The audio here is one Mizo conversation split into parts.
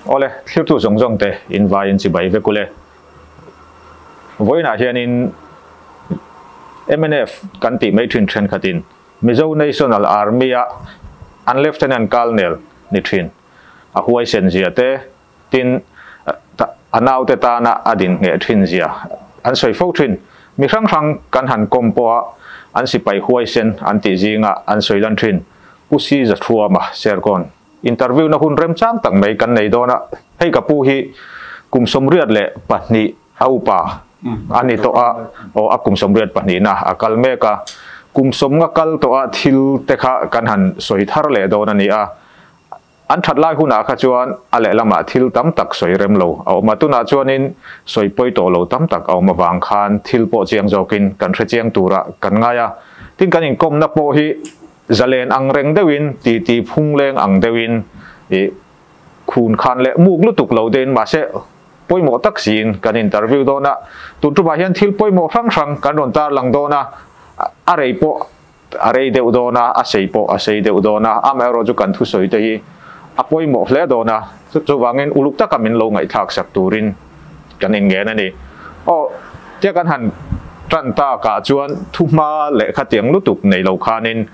Awle, thlirtu zawng zawng te in vaiin chibai vek ule. Vawiinah hianin mnf kan tih mai thin thenkhatin Mizo National Army-a an Lieutenant Colonel ni thin a huaisen zia te, tin a naute tana a din ngheh thin zia an sawi fo thin. Mi hrang hrang kan han kawm pawha an sipai huaisen an tih zinga an sawi lan thin Pu Si Zathuama Serkawn interview na hun remchang tak mai kan nei dawn a, hei ka pu hi kum 82 a upa a ni tawh a, aw a kum 82 na a kal mek a, kum 50 kal tawh a thil te kha kan han sawi thar leh dawn a ni a, an that lai hunah kha chuan a lehlamah thil tam tak sawi rem lo a awm a, tunah chuanin sawi pawi tawh lo tam tak a awm avang khan thil pawh chiang zawkin kan hre chiang turah kan ngai a, tin kan inkawmna pawh hi Zalen ang reng deuhin, titi phungleng ang deuhin i khun khan leh muk lutuk lo deuhin mahse pawimawh tak siin kan interview dawn a. Tun tumah hian thil pawimawh hrang hrang kan rawn tarlang dawn a, a rei pawh a rei deuh dawn a, a sei pawh a sei deuh dawn a, amaherawhchu kan thusawi te hi a pawimawh hle dawn a, chuvangin uluk taka min lo ngaihthlak sak turin kan inngen a ni. Aw, tia kan han tan takah chuan thuhma lehkha tiang lutuk nei lo khanin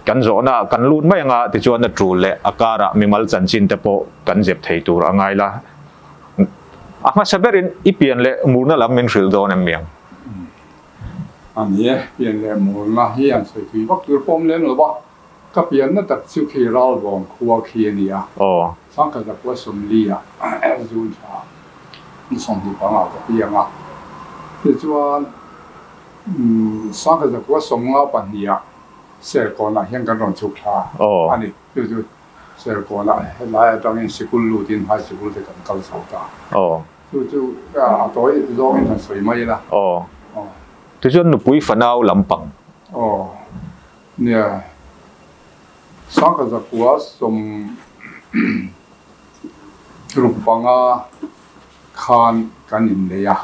kan zawhna kan lut mai anga tichuan a tul leh a karah mimal chanchin te pawh kan zep thei tur a ngai la. A hmasa berin i pian leh murna lam min hrilh dawn em miang? A ni e, pian leh murna hi an sawi tui vak tur pawh awm lem lo va. Ka pianna tak chu khi Ralvawng khua khi a ni a, Sangkhat khua 40 ah June thla ni 25 ka piang a, tichuan Sangkhat khua 52 ah Serkawnah hian kan rawn chhuk thla a ni. Chu chu Serkawnah helai atangin sikul lutin high sikul te kan kal chho ta. Chu chu a tawi zawngin han sawi mai ila. Tichuan nupui fanau lampang. Nia, 1965 khan kan innei a.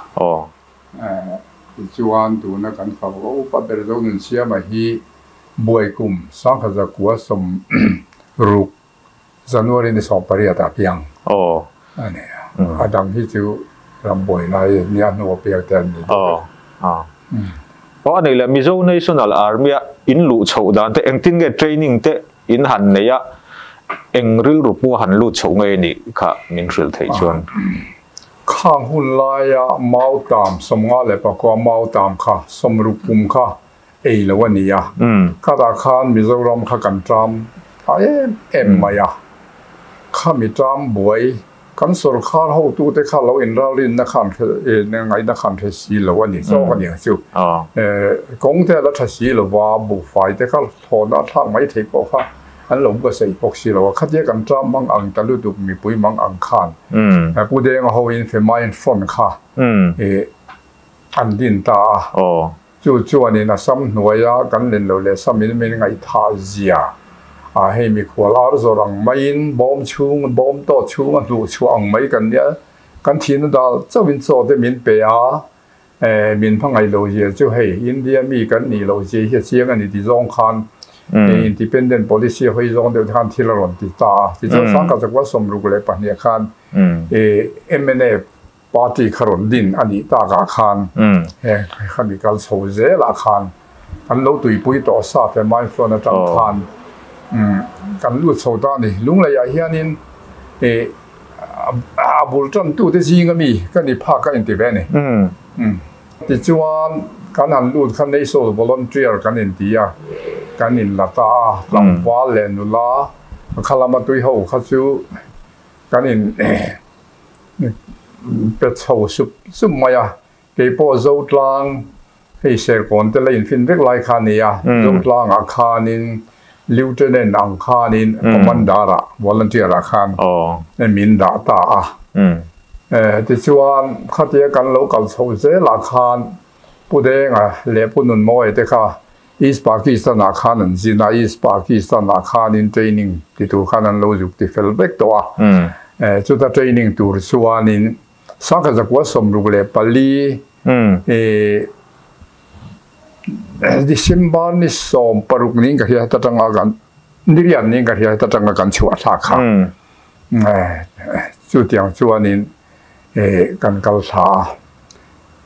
Tichuan tuna kan fapa upa ber Zonunsiama hi buai kum 1960 January ni 18 ah piang a ni a. A dang hi chu ram buai lai nia hnu a piang te an ni deuh vek. Aw a nei le Mizo National Army a in luh chhoh dan te engtin nge training te in han nei a eng rilru pawh a han lut chhoh ngei a nih kha min hrilh theih chuan. Khang hun laia Mautam 54 Mautam kha 60 kum kha ei lo a ni a, khatah khan Mizoram kha kan ṭam ta em em mai a, khami ṭam buai kan sawrkhar hotute kha lo inralrinna khan ngaihna khan hre si lo a ni zawk a ni ang chu. Kawng te a la ṭha si lo va, buhfai te kha thlawhna a thlak mai theih pawh kha an lo buatsaih bawk si lo a, khatia kan ṭam mang ang ta lutuk mipui mang ang khan Pu Denga hoin Famine Front kha an din ta a. Chu chuanin a sam hnuaia kan len loh leh samin min ngaihthah zia a, hei mikhual ar zawrh ang maiin bawm chhung, bawm tawt chhunga hnuh chhuah ang mai kan nia, kan thihna dal chauhin chaw te min pe a, min hmangaih loh zia chu hei India mi kan nih loh zia hi a chiang a ni ti zawng khan Independent policy hawi zawng deuh te khan thil a rawn ti ta a, tichuan 1962 khan mnf Party kha rawn din a nih takah khan he khami kal chho zelah khan kan lo tuipui tawh sa fe Mine Front atang khan kan lut chho ta a ni. Lungleiah hianin a bul tantute zinga mi ka ni phak a inti ve a ni. Tichuan kan han lut kha National Volunteer kan inti a, kan inla ta a, tlangval leh nula kha lama tui ho kha chu kan in pe chho sup sup mai a, keipawh Zotlang hei Serkawn te la infin vek lai kha a ni a, Zotlangah khanin Lieutenant ang khanin Commander ah volunteer ah khan min dah ta a, tichuan khatia kan lo kal chho zelah khan Pu Denga leh Pu Nunmawia te kha East Pakistan ah khan an zin a, East Pakistan ah khanin training ti tur khan an lo zuk ti fel vek tawh a. Chuta training tur chuanin 1964 December ni 16 niin ka hria heta tanga kan nirian niin ka hria heta tanga kan chhuah thlak kha. Chutiang chuanin kan kal thla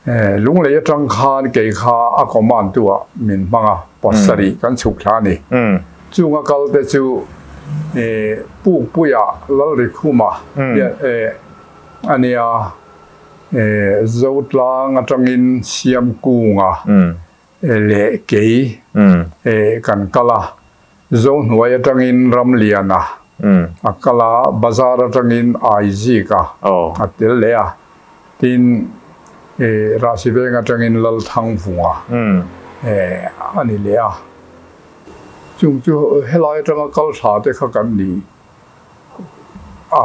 a. Lunglei atang khan kei kha a command tu ah min hmang a, pasarih kan chhuk thla a ni. Chunga kal te chu Pukpuia Lalrikhuma a nia, Zotlang atangin Siamkunga leh kei kan kal a, Zohnuai atangin Ramliana a kal a, Bazar atangin Aizika a tel leh a, tin Rahsiveng atangin Lalthangvunga a ni leh a. Chung chu helai atanga kal tha te kha kan ni a.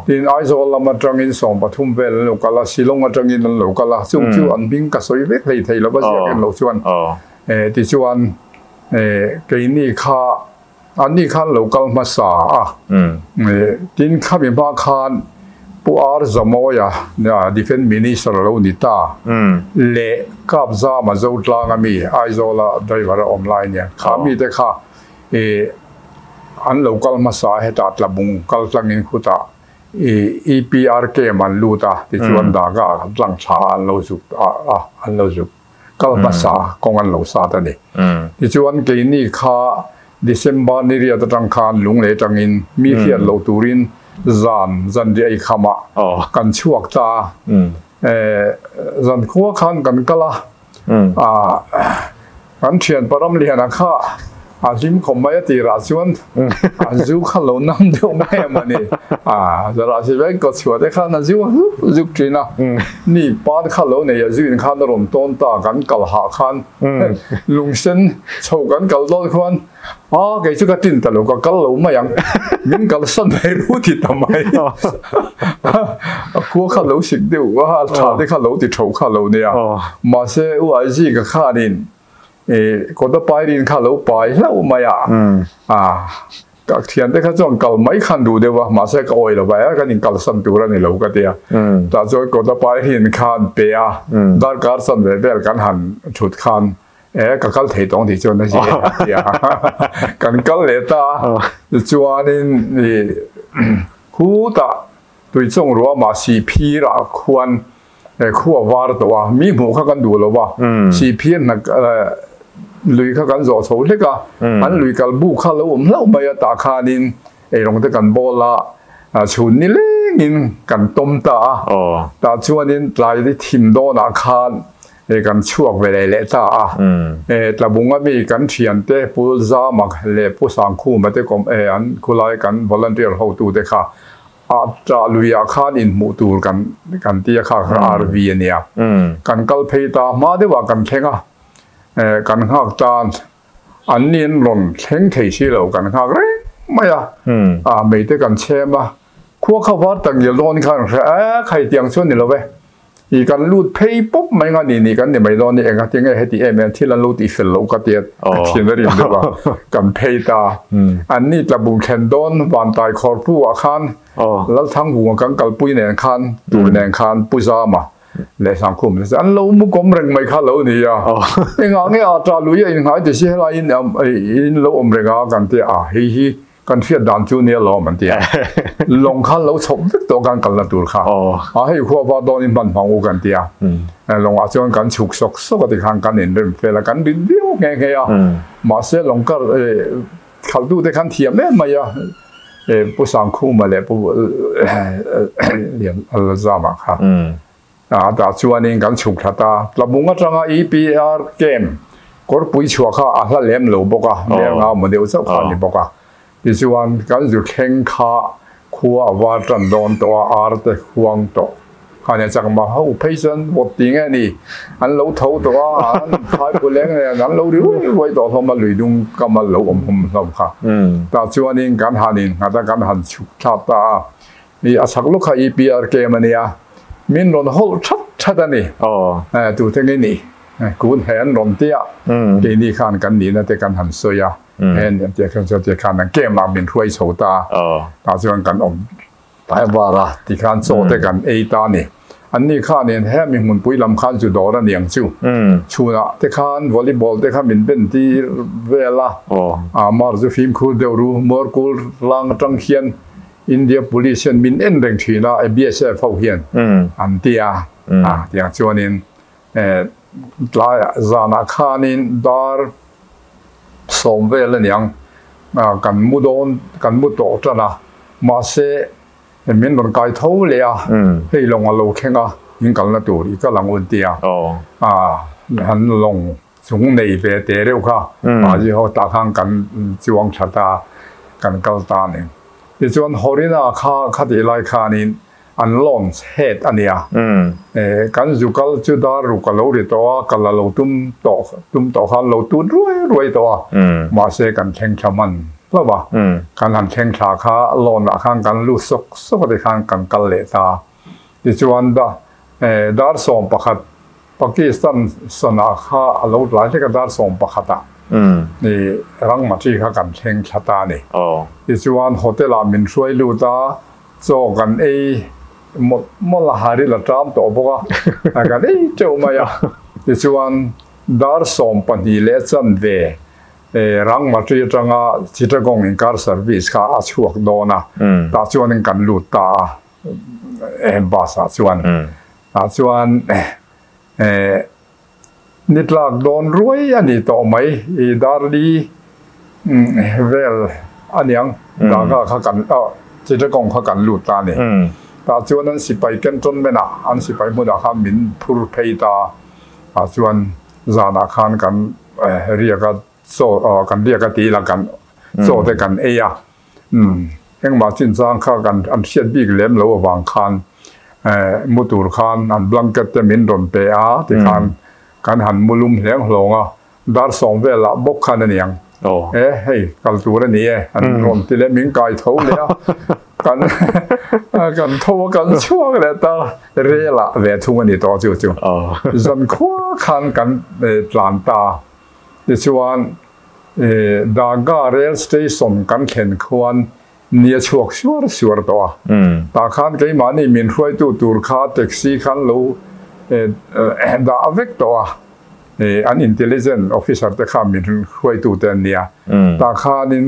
Tin, Aizawl lam atangin 13 vel an lo kal a, Shillong atangin an lo kal a, chung chu an hming ka sawi vek hlei thei lo va ziak en lo chuan. Tichuan, keini kha anni khan lo kal hmasa a. Tin, khami hma khan Pu R Zamawia, Defence Minister lo ni ta leh Kapzama Zotlanga mi Aizawla driver a awm lai nia, kha mite kha an lo kal hmasa a, hetah Tlabung kal tlangin khutah EPR camp an lut a, tichuan Daga tlang thla an lo zuk a, an lo zuk. Kal hmasa kawng an lo sat a ni. Tichuan keini kha December ni riat atang khan lunglei atangin mi hriat loh turin zan zanriah ei khamah kan chhuak ta a. Zan khua khan kan kal a, kan thianpa Ramliana kha A hlim khawp mai a tirah chuan a zu kha lo nam deuh mai em a ni. A zarah si vek kawt chhuah te khan a zu a zuk zuk thin a. Ni pan kha lo nei a zu in khan a rawn tawn ta kan kal hah khan lungsen chho kan kal dawn khuan a kei chu ka tin ta lo ka kal lo mai ang min kalsan mai ru ti ta mai. A khua kha lo sik deuh a tha te kha lo ti tho kha lo nia. Mahse u Aizi ka khanin Kawta pairin kha lo pai hlauh mai a, ka thiante kha chuan kal mai khan duh deuh a, mahse ka awi lo va, kan inkalsan tur a ni lo ka ti a. Tah chuan kawta pairin khan pe a, darkar chan ve vel kan han thut khan ka kal thei tawng tih chuan a zia a ti a. Kan kal leh ta a, tichuanin khutah tuichawng ruamah Sihphirah khuan Khua var tawh a, mi hmuh kha kan duh lo va, Sihphir hna lui kha kan zawh chho hlek a, an lui kal bu kha lo awm hlauh mai a, tah khanin eirawng te kan bawl a, chhun ni lengin kan tawm ta a, tah chuanin tlai thim dawnah khan kan chhuak ve leh leh ta a, Tlabunga mi kan thiante Pu Zama leh Pu Sangkhuma te kawm an khulai kan volunteer hotute kha A ṭah luiah khan inhmuh tur kan kan ti a kha kha RV a nia. Kan kal phei ta hma deuhah kan thleng a, kan nghak tan an ni an rawn thleng thei si lo kan nghak reng mai a, a meite kan chhem a, khua kha var tak ngial dawn khan hria e khai tiang chuan ni lo ve. I kan lut phei pawp mai nga ni ni kan ni mai dawn ni enga tinge heti em em thil an lo tih fel loh ka tia ka thin a rim deuh a kan phei ta an ni tlabung thlen dawn vantai khawrpu ah khan Lalthangvunga kan kalpui nen khan tur nen khan Pu Zama leh Hlangkhum te an lo mu kawm reng mai kha lo ni a engah nge a ta lui a innghai ti si helai in in lo awm reng a kan tia a hei hi Kan hriat dan chu nia lawm an ti a, lawng khan lo chhawp vek tawh kan kalna tur kha a hei khua va dawn in hman hmang u kan ti a, lawngah chuan kan chhuk sawk sawk a tikhan kan inrem fel a, kan rin viau nghe nghe a, mahse lawng kar khaltu te khan thiam em mai a, Pu Sangkhuma leh Pu Lianzama kha A tah chuanin kan chhuk thla ta. Tlabung atanga EPR camp kawrpui chhuah kha a hla lem lo bawk a, mer ngau maw deuh chauh kha a ni bawk a. Tichuan kan zu thleng kha khua a var tan dawn tawh a, ar te huang tawh kha nia chakma ho phei chuan vawt ti nge ni, an lo tho tawh a, an phaipu leng nen an lo ri ruai ruai tawh hlawm a, lui dung kam a lo awm hawm hlawm kha. Tah chuanin kan han innghat a, kan han chhuk thlak ta a. I a chak lawk kha EPR kem a nia, min rawn hawlh that that a ni. Tu te nge ni? Kun he an rawn tia, keini khan kan nihna te kan han sawi a, he an tia khan chuan tia khan an kem ah min hruai chho ta a, tah chuan kan awm tlai var a, tikhan chaw te kan ei ta a ni. Anni khanin he mi hmunpui lam khan chu dawr a niang chu. Chhunah te khan volleyball te kha min ben tir vel a, mar chu fimkhur deuh ru, Muarkul tlang atang hian. India police hian min en reng thin a, BSF ho hian an ti a, tiang chuanin tlaiah zanah khanin dar sawm vel aniang kan mu dawn kan mu tawh tan a, mahse min rawn kai tho leh a, hei lawng a lo thleng a, in kalna tur i kal ang un ti a, han lawng chung nei ve teh reuh kha mahni ho tah khan kan chuang that a, kan kal ta a ni. Tichuan Horina kha khatih lai khanin an launch head a nia. Kan zu kal chu dar ruk a lo ri tawh a, kal a lo tum tawh tum tawh khan lo tut ruai ruai tawh a, mahse kan thleng thla hman hlauh a. Kan han thleng thla kha lawn ah khan kan lut sawk sawk a tikhan kan kal leh ta. Tichuan dar 11 Pakistan sana kha a lo tlai hlek a dar 11 ah Rangmati kha kan thleng thla ta a ni. Tichuan hotel ah min hruai lut a, chaw kan ei mawlh mawlh a, haril a ṭam tawh bawk a, kan ei teuh mai a. Tichuan dar 12 leh chanve Rangmati atanga Chittagong inkar service kha a chhuak dawn a, tah chuanin kan lut ta a bus ah chuan. Tah chuan ni tlak dawn ruai a ni tawh mai, i darli vel a niang Dhaka kha kan Chittagong kha kan lut ta a ni. Tah chuan an sipai cantonment ah an sipai hmunah khan min phur phei ta a, tah chuan zanah khan kan riak a chaw kan riak a tih ila kan chaw te kan ei a. Umm, engmah chinchang kha kan an hriat bik lem lo avang khan mu tur khan an blanket te min rawn pe a tikhan kan han mu lum hleng hlawng a, dar 10 velah bawk khan a niang. E hei kal tur a ni e an rawn ti leh min kai tho leh a, kan kan tho a kan chhuak leh ta rel ah ve thung a ni tawh chu chu. Zankhua khan kan tlan ta tichuan Daga Rail Station kan thlen khuan ni a chhuak suar suar tawh a. Tah khan keimahni min hruaitu tur kha taxi khan lo dah vek tawh a. An intelligent officer te kha min hruaitu te an nia. Tah khanin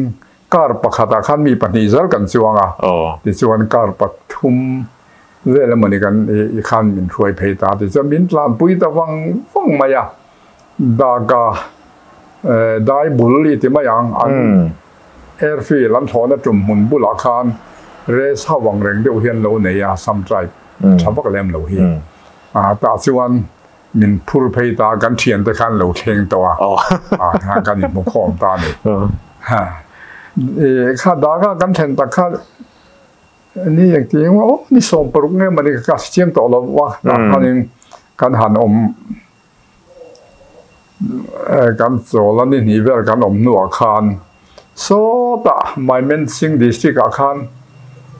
car pakhatah khan mi pahnih zel kan chuang a. Tichuan car pathum vel emawni kan khan min hruai phei ta. Tichuan min tlanpui ta vang vang mai a. Daga dai bul i ti mai ang, an airfield an thlawhna tum hmun bulah khan race ho ang reng deuh hian lo nei a, some tribe tha vak lem lo hi. Tah chuan min phur phei ta, kan thiante khan lo thleng tawh a, kan inhmu khawm ta a ni. Kha Daga kan thlen tak kha ni engti eng aw ni 16 nge mawni ka chiang tawh lo va, tah khanin kan han awm. Kan chawl a ni hnih vel kan awm hnuah khan sawtah Mymensingh district ah khan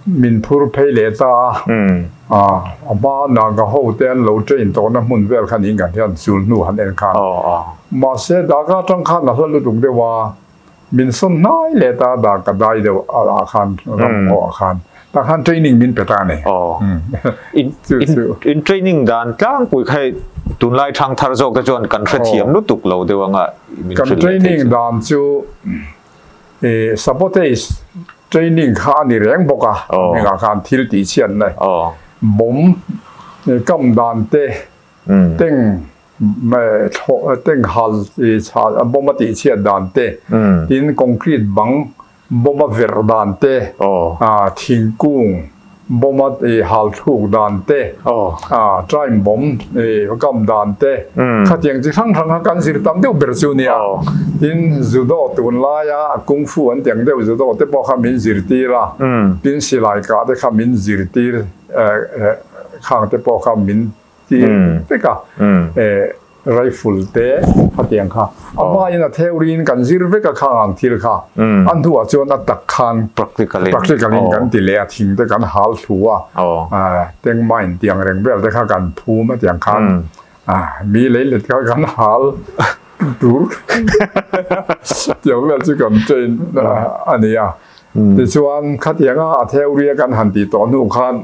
min phur phei leh ta a, a hma Naga ho te an lo train tawhna hmun vel kha niin kan hian chul hnu han en khan mahse Dhaka atang khan a hla lutuk deuh a, min sawn hnai leh ta Dhaka dai deuh ah khan ram ngaw ah khan tah khan training min pe ta a ni. In training dan tlangpui kha hei tunlai thang thar zawk te chuan kan hrethiam lutuk lo deuh anga min hrilh leh thei. Kan training dan chu sabotage training kha a ni reng bawk a, hengah khan thil tih chhiat na bomb kam dan te teng teng hal bomb a tih chhiat dan te tin concrete bang Bomb a verh dan te, thingkung bomb a hal thluk dan te, time bomb kam dan te, khatiang chi hrang hrang kha kan zir tam deuh ber chu nia. Tin, judo tunlaia kung fu an tiang deuh judo te pawh kha min zirtir a, tin silai kah te kha min zirtir khang te pawh kha min tir vek a, rifle te khatiang kha a hmain a theory in kan zir vek a khang ang thil kha a hnuah chuan a tak khan practical in kan ti leh a thing te kan hal thlu a tank mine tiang reng vel te kha kan phum a tiang khan mi lei let kha kan hal tur tiang vel chu kan train a ni a tichuan khatianga a theory a kan han tih tawh hnu khan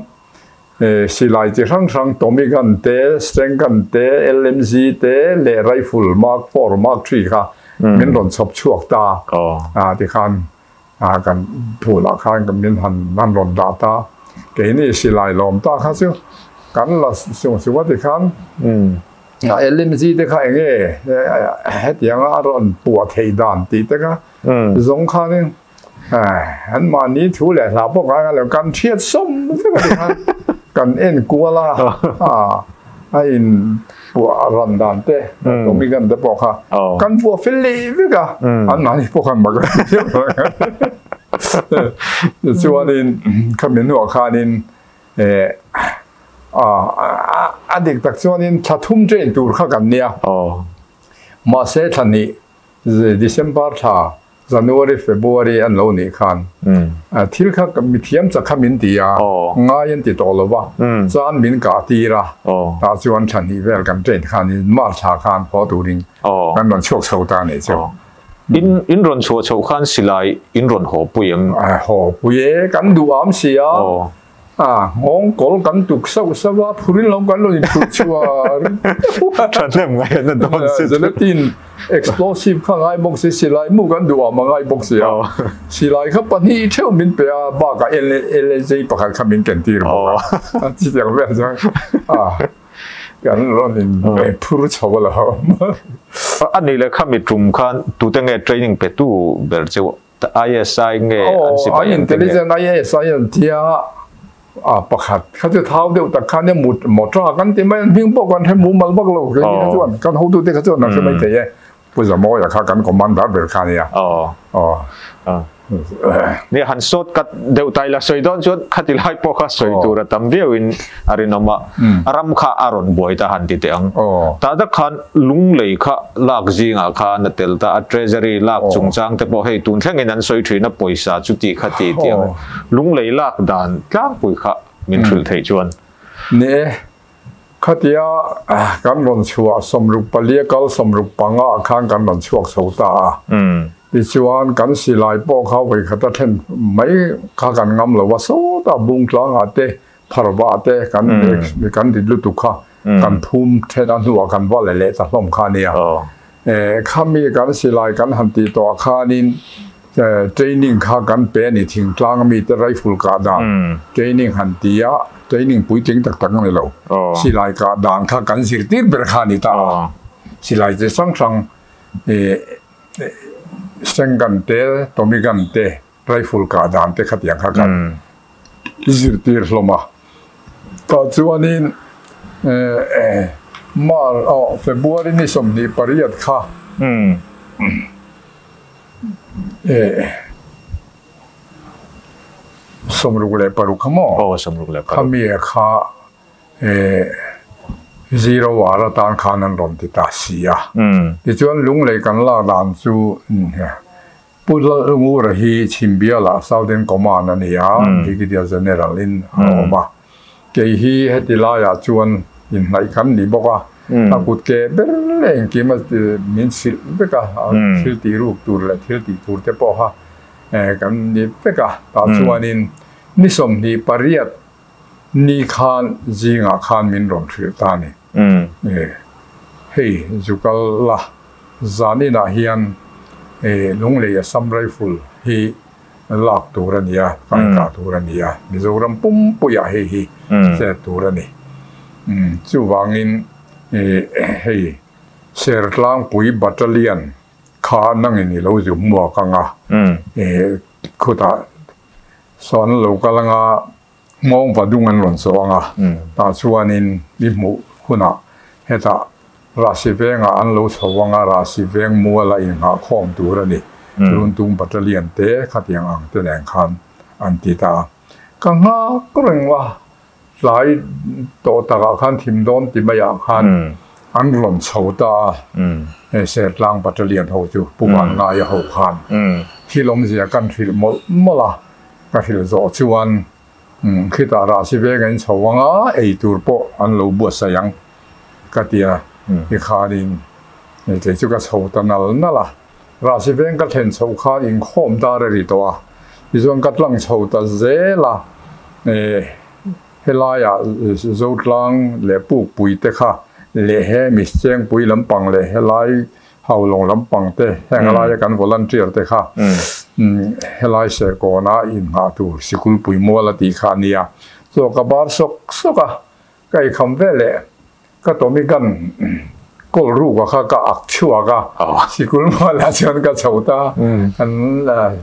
Silai chi hrang hrang Tommy gun te, Sten gun te, LMG te leh rifle Mark Four, Mark Three kha min rawn chhawp chhuak ta a tikhan A kan phulah khan kan min han an rawn dah ta. Keini silai lawm ta kha chu kan la sung sung a ti khan a LMG te kha enge hetianga a rawn puah thei dan tih te kha zawng khanin an mahni thu leh hla pawh ngai lo kan hriat sawm vek a ti khan kan en kual a a in puah ran dan te Tommy gun te pawh kha kan vuah fel leh vek a an mahni pawh khan mak a ti chuanin khami hnuah khanin a dik tak chuanin thla thum train tur kha kan nia mahse thla hnih December thla January, February an lo nih khan thil kha mithiam chak kha min ti a, ngai an ti tawh lo va, chan min kah tir a, tah chuan thla hnih vel kan train khanin March thla khan haw turin kan rawn chhuak chho ta a nih chu. In in rawn chhuah chhoh khan silai in rawn haw pui em? Haw pui e, kan duh am si a. A nghawng kawl kan tuk sauh sauh a, phurin lo kan lo inphurh chhuah Thahnem ngai an dawn si. Gelatin explosive kha ngai bawk si, silai mu kan duh am a ngai bawk si a. Silai kha pahnih theuh min pe a, bakah LAJ pakhat kha min ken tir bawk a. Chutiang vel chuan a kan rawn in phur chho a lo. A nih leh khami tum khan tute nge training pe tu ber chu? ISI nge an sipai an te nge? Intelligent ISI an tia a pakhat kha chu thau deuh tak khan nia mut motor kan ti mai an hming pawh kan hre mumal vak lo kei ni kha chuan kan hotu te kha chuan an hre mai thei e Pu Zamawia kha kan commander ber kha nia. Aw. Nia han sawt kat deuh ta ila sawi dawn chuan khati lai pawh kha sawi tur a tam viauin a rinawm a, ram kha a rawn buai ta han ti teh ang. Tah tak khan lunglei kha lak zingah khan a tel ta a, treasury lak chungchang te pawh hei tun thlengin an sawi thin a, pawisa chu tih kha ti tih ang. Lunglei lak dan tlangpui kha min hrilh theih chuan. Ni e, khatia kan rawn chhuah 64 kal 65 ah khan kan rawn chhuak chho ta a, tichuan kan silai pawh kha vawikhat a then mai kha kan ngam lo a, sawtah bungtlangah te pharva te kan kan rit lutuk kha kan phum then a hnuah kan va leh leh ta hlawm kha ania. Khami kan silai kan han tih tawh ah khanin training kha kan pe a ni thingtlang ami te rifle kah dan training han ti a training puitling tak tak a ni lo silai kah dan kha kan zirtir ber kha a ni ta a silai chi hrang hrang Stengun te Tommy gun te Rifle kah dan te khatiang kha kan zirtir hlawm a. Tah chuanin Mar oh February ni 28 kha 66 kha maw? Khami kha Zero hour atan khan an rawn ti ta si a. Tichuan Lunglei kan lak dan chu Pu Lalngura hi Chhimbialah Southern Command a ni a, Brigadier General in a awm a. Kei hi heti laiah chuan inhnaih kan ni bawk a, a kut ke ber leh engkim a min hrilh vek a, thil tih ruk tur leh thil tih tur te pawh kha kan ni vek a. Tah chuanin ni 28 ni khan zingah khan min rawn hrilh ta a ni. Hei Zukal la zaninah hian Lunglei Assam Rifle hi lak tur a ni a, kaikah tur a ni a, Mizoram pumpuiah hei hi chet tur a ni. Chuvangin hei Sertlangpui Battalion kha nangin i lo zu hmuak ang a, khutah sawn lo kal anga Nghawng va dung an rawn zawh ang a, tah chuanin i hmuh hunah hetah Rahsi vengah an lo chho ang a, Rahsi veng muala inghahkhawm tur a ni. Runtung Battalion te khatiang ang te nen khan an ti ta a. Ka nghak reng a, tlai tawh takah khan thim dawn ti maiah khan an rawn chho ta a, hei Sertlang Battalion ho chu Pu Vanlaia ho khan thil awmzia kan hrilh mawlh mawlh a. Ka hrilh zawh chuan khitah rahsi veng a inchho ang a, ei tur pawh an lo buatsaih ang ka ti a, tikhanin kei chu ka chho ta nal nal a. Rahsi veng ka thlen chhoh khan inkhawm dar a ri tawh a, tichuan ka tlang chho ta zel a, helaiah Zotlang leh Pukpui te kha leh he Mischengpui lampang leh helai Haulawng lampang te heng laia kan volunteer te kha. Helai Serkawna innghah tur sikul pui mual a tih kha a nia. Chaw ka bar sawk sawk a, ka eikham ve leh ka Tommy gun kawl ruk a kha ka ak chhuak a, sikul mualah chuan ka chho ta. Kan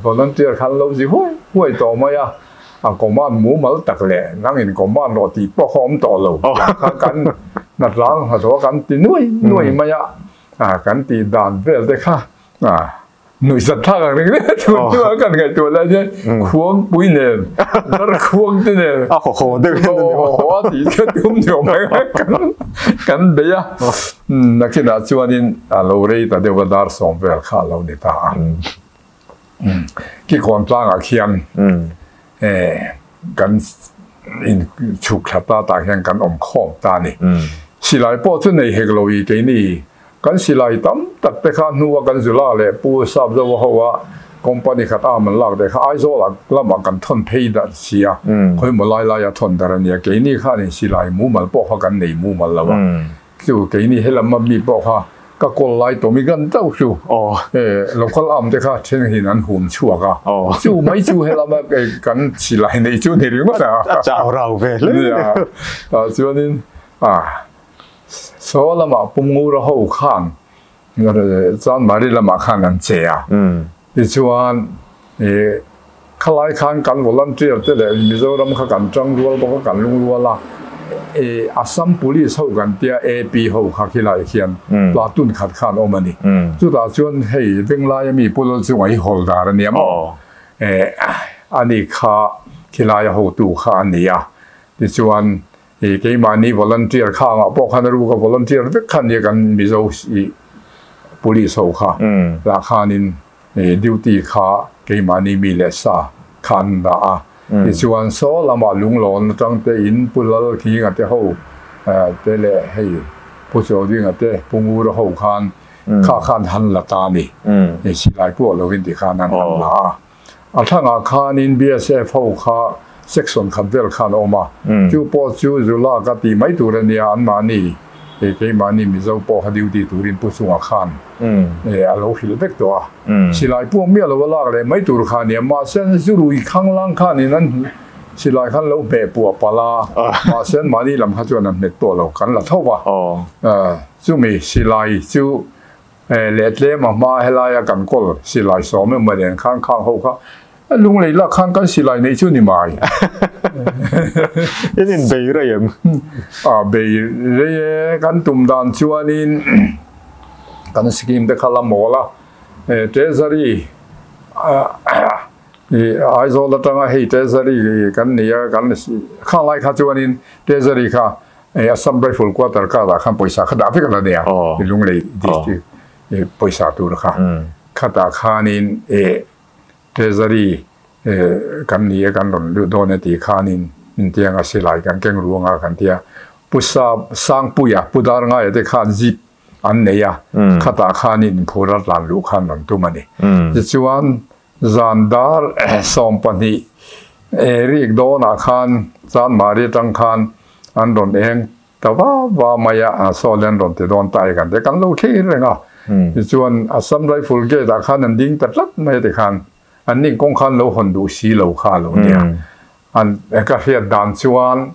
volunteer khan lo zi huai huai tawh mai a, a command mumal tak leh nangin command rawh tih pawh kha awm tawh lo. Kha kan hnatlang hnathawh kan ti nuai nuai mai a, kan tih dan vel te kha Nuihzat thlak ang ring ringawt chu chu a kan ngaihtuah lai hian khuangpui nen dar khuang te nen a haw haw deuh hian a ni haw haw a tih chu tum ni awm mai kan kan bei a nakinah chuanin a lo rei ta deuh a dar sawm vel kha a lo ni ta a kikawn tlangah khian kan in chhuk thla ta tah hian kan awm khawm ta a ni silai pawh chu nei hek lo i keini Kan silai tam tak te kha hnua kan Zula leh Pu Sapzawa ho a company khat arm an lak te kha Aizawl ah lamah kan thawn phei dar si a, khawimaw lai lai a thawn dar a nia. Keini khanin silai mumal pawh kha kan nei mumal lo a, chu keini helam a mi pawh kha ka kawl lai tawm i kan chauh chu local arm te kha then hin an hum chhuak a, chu mai chu helam a kan silai nei chu ni ringawt a. A chau rau ve hle. Nia, tah chuanin a. Saw lamah Pumngura ho khan Chanmari lamah khan an che a, tichuan khalai khan kan volunteer te leh Mizoram kha kan tang rual bawk a, kan lung rual a, Assam Police ho kan tia AP ho kha khilai khian platoon khat khan awm a ni. Chutah chuan hei Venglai ami Pu Lalchunga hi hawldar a nia maw? Ani kha khilaia hotu kha a ni a, tichuan I keimahni volunteer kha angah pawh khan a ruk a volunteer vek kha nia kan Mizo i police ho kha lah khanin i duty kha keimahni mi leh sa kha an dah a tichuan saw lamah lunglawn atang te in Pu Lal Khinga te ho te leh hei Pu Chaudinga te Pu Ngura ho khan kha khan han la ta a ni i silai pawh lovin ti khan an han la a. A thlangah khanin BSF ho kha section khat vel khan a awm a, chu pawh chu Zula ka tih mai tur a nia, anmahni keimahni Mizo pawh kha duty turin Pu Chunga khan a lo hrilh vek tawh a, silai puak miah lo a lak leh mai tur kha a nia, mahse an zurui khanglang khanin an silai khan lo hmeh puah palh a, mahse anmahni lam kha chuan an hmet pawh lo kan la tho va, chumi silai chu Leh tlem a hma helaia kan kawl silai sawm emaw nen khan khang ho kha lunglei lak khan kan silai neih chu ni mai. In in bei rei em? A bei rei e, kan tum dan chuanin kan scheme te kha la mawl a, Treasury Aizawl atanga hei Treasury kan nei a, kan khang lai kha chuanin Treasury kha Assam Rifle Quarter kar ah khan pawisa kha dah vek a la nei a, Lunglei District pawisa tur kha. Khatah khanin Treasury kan ni a kan rawn luh dawn e tih khanin intiang a silai kan keng ruang a kan ti a. Pu Sangpuia, Pu Darngaia te khan jeep an nei a, khatah khanin inphur a tlan luh khan rawn tum a ni. Tichuan Zan dar 12 rik dawnah khan Chanmari atang khan an rawn eng ta va va mai a, saw an rawn ti dawn ta e kan ti a, kan lo thlir reng a. Tichuan Assam Rifle gate ah khan an ding ta tlat mai a tikhan an ning kawng khan lo hawn duh si lo kha a lo nia. An ka hriat dan chuan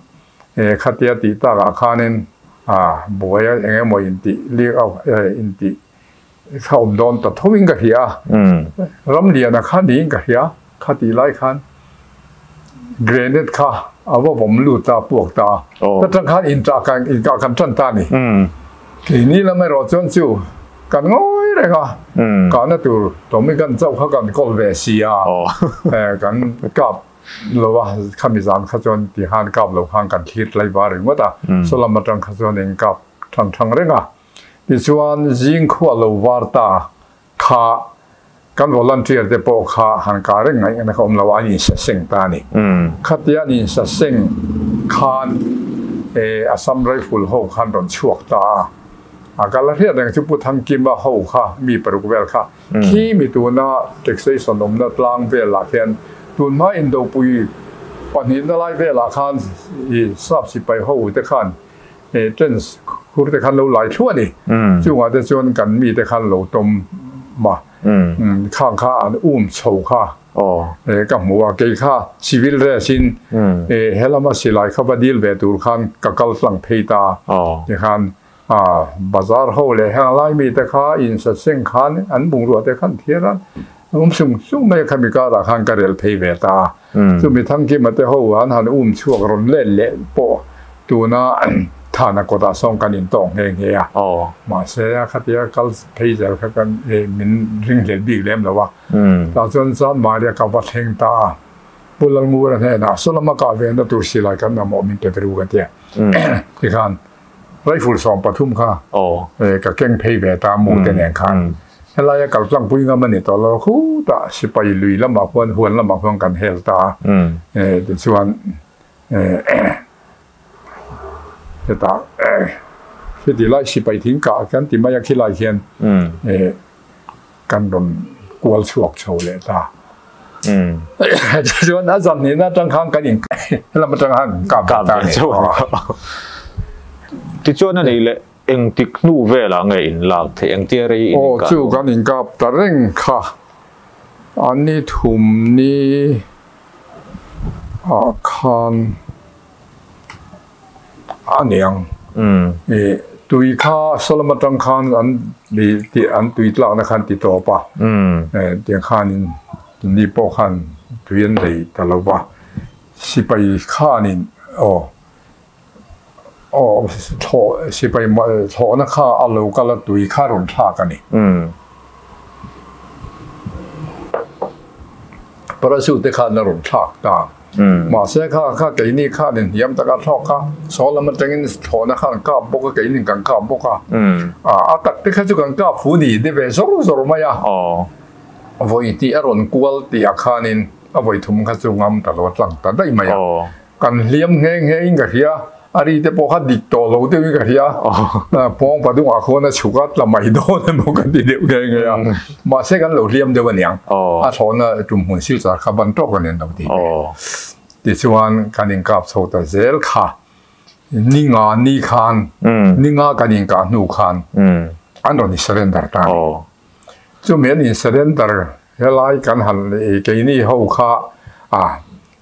khatia tih takah khanin buai a eng emaw intih lik intih Kha awm dawn ta tho in ka hria a, Ramliana kha niin ka hria, kha tih lai khan grenade kha a va vawm lut ta, a puak ta a, ta tang khan inṭah kan inkah kan ṭan ta a ni. Keini lam erawh chuan chu kan ngawi reng a, kahna tur Tommy gun chauh kha kan kawl ve si a, kan kap lo a, khami zan kha chuan ti khan kap lo khan kan thlir tlai var ringawt a, saw lam atang kha chuan inkap thang thang reng a. Tichuan zing khua lo var ta kha kan volunteer te pawh kha han kah reng ngaih na kha awm lo a, an insa seng ta a ni. Khatia an insa seng khan Assam Rifle ho khan rawn chhuak ta a, a kal a hriat reng chu Pu Thangkima ho kha mi paruk vel kha khi mi tuna taxation awmna tlang velah khian tunhma indopui pahnihna lai velah khan sap sipai ho te khan He tens khur te khan lo lai thluah a ni. Chungah te chuan kan mite khan lo tawm a. Khang kha an um chho kha ka hmu a, kei kha civil dress in helama silai kha va dil ve tur khan ka kal tlang phei ta. Tikhan bazar ho leh heng lai mi te kha in sa seng khan an bungrua te khan thiar a, um sung sung mai khami karah khan ka rel phei ve ta. Chumi Thangkima te ho an han um chhuak rawn let leh pawh tuna Thana kawtah sawn kan intawk nghe nghe a. Mahse a khatia kal phei zel kha kan min ringhlel bik lem lo a. Tah chuan Chanmari a ka va thleng ta a. Pu Lalngura hnenah saw lama kah vena tur silai kan mamawh min pe ru ka ti a. Tikhan rifle 13 kha ka keng phei ve ta mu te nen khan. Helaia kal tlangpui ngam a ni tawh lo khutah sipai lui lamah khuan huan lamah khuan kan hel ta a. Tichuan hetah heti lai sipai thing kah kan ti mai a khilai hian kan rawn kual chhuak chho leh ta. Tichuan a zan hnihna atang khan kan in helam atang khan kan kap ve ta a ni. Tichuan a nih leh Engtik hnu velah nge in lak theih? Engtia rei in Aw inkah chu hnu? kan inkap ta reng kha. A ni thum ni ah khan a niang. Ih tui kha Solom atang khan an ih an tui tlakna khan ti tawp a. Tiang khanin ni pawh khan tui an nei ta lo va. Sipai khanin aw. Aw, thlawh, sipai thlawhna kha a lo kal a, tui kha rawn thlak a ni. Parachute te khan a rawn thlak ta. Mahse kha kha keini khan inhniam taka thlawk kha saw lam atangin thlawhna khan kap bawk a, keinin kan kap bawk a. A tak te kha chu kan kap fu ni de ve zawr zawr mai a. Vawi tih a rawn kual tih ah khanin a vawi thum kha chu ngam ta lo a tlang ta daih mai a. Kan hliam nghe nghe in ka hria, a ri te pawh kha dik tawh lo deuh in ka hria, pawng padungah khuan a chhuk a tla mai dawn emaw ka ti deuh nghe nghe a, mahse kan lo hliam deuh aniang, a thlawhna tum hmun silchar kha ban tawk a nen lo ti ve. Tichuan kan inkap chho ta zel kha, ni nga ni khan, ni nga kan inkah hnu khan an rawn i surrender ta a ni. Chumi an in surrender helai kan han keini ho kha a